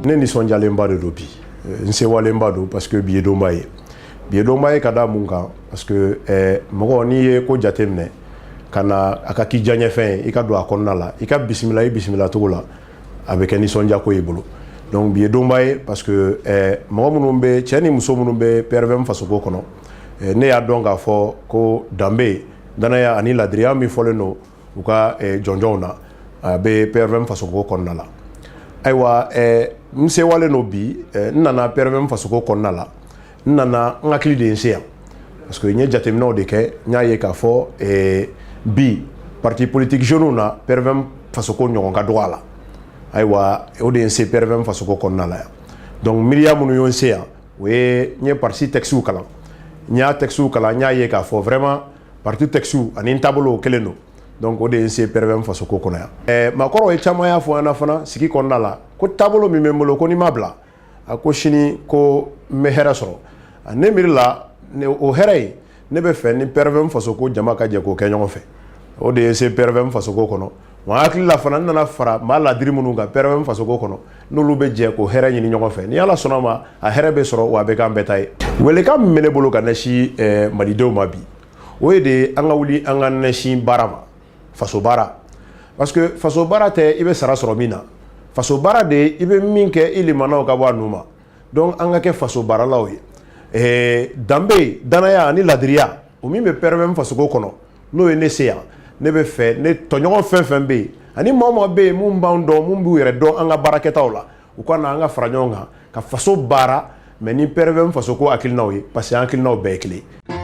Ne nisɔndiyalenba de don bi, n sewalenba don, parce que bi ye donba ye. Bi ye donba ye ka da mun kan? Parce que mɔgɔ, n'i ye ko jate minɛ ka na a ka k'i diyaɲɛfɛn ye, i ka don a kɔnɔna la, i ka bisimila i bisimila cogo la, a bɛ kɛ nisɔndiyako y'i bolo. Donc bi ye donba ye parce que mɔgɔ minnu bɛ, cɛ ni muso minnu bɛ PRVM fasoko kɔnɔ, ne y'a dɔn k'a fɔ ko danbe, danaya ani ladiriya min fɔlen don u ka jɔnjɔnw na, a bɛ PRVM fasoko kɔnɔna la. Ayiwa, n sewalen don bi. N nana PRVM fasoko kɔnɔna la, n nana, n hakili de ye n se yan, parce que n ye jateminɛw de kɛ. N y'a ye k'a fɔ bi, parti politique jeunes na, PRVM fasoko ɲɔgɔn ka dɔgɔ a la. Ayiwa, o de ye n se PRVM fasoko kɔnɔna la yan. Donc miiriya minnu ye n se yan, o ye n ye parti textes kalan. N y'a textes kalan, n y'a ye k'a fɔ vraiment parti textes ani n taabolo kelen don. Donc o de ye n se PRVM fasoko kɔnɔ yan. Maakɔrɔw ye caman y'a fɔ an ɲɛna fana sigi kɔnɔna la ko taabolo min bɛ n bolo, ko n'i ma bila a ko sini ko n bɛ hɛrɛ sɔrɔ. Ne miiri la, o hɛrɛ ye ne bɛ fɛ ni PRVM fasoko jama ka jɛ k'o kɛ ɲɔgɔn fɛ. O de ye se PRVM fasoko kɔnɔ. Wa hakili la fana, n nana fara maa ladiri minnu kan PRVM fasoko kɔnɔ, n'olu bɛ jɛ k'o hɛrɛ ɲini ɲɔgɔn fɛ, ni Ala sɔnna ma, a hɛrɛ bɛ sɔrɔ, wa a bɛ k'an bɛɛ ta ye. Welekan min bɛ ne bolo ka ɲɛsin malidenw ma bi, o ye de an ka wuli, an ka ɲɛsin baara ma, faso baara, parce que faso baara tɛ i bɛ sara sɔrɔ min na. Faso baara de, i bɛ min kɛ, i limanaw ka bɔ a nu ma. Donc an ka kɛ faso baaralaw ye. Danbe, danaya ani ladiriya, o min bɛ PRVM fasoko kɔnɔ, n'o ye ne se yan, ne bɛ fɛ ne tɔɲɔgɔn fɛn fɛn bɛ yen, ani maa o maa bɛ yen mun b'an dɔn, mun b'u yɛrɛ dɔn an ka baarakɛtaw la, u ka na, an ka fara ɲɔgɔn kan ka faso baara, mais ni PRVM fasoko hakilinaw ye, parce que an hakilinaw bɛɛ ye kelen ye.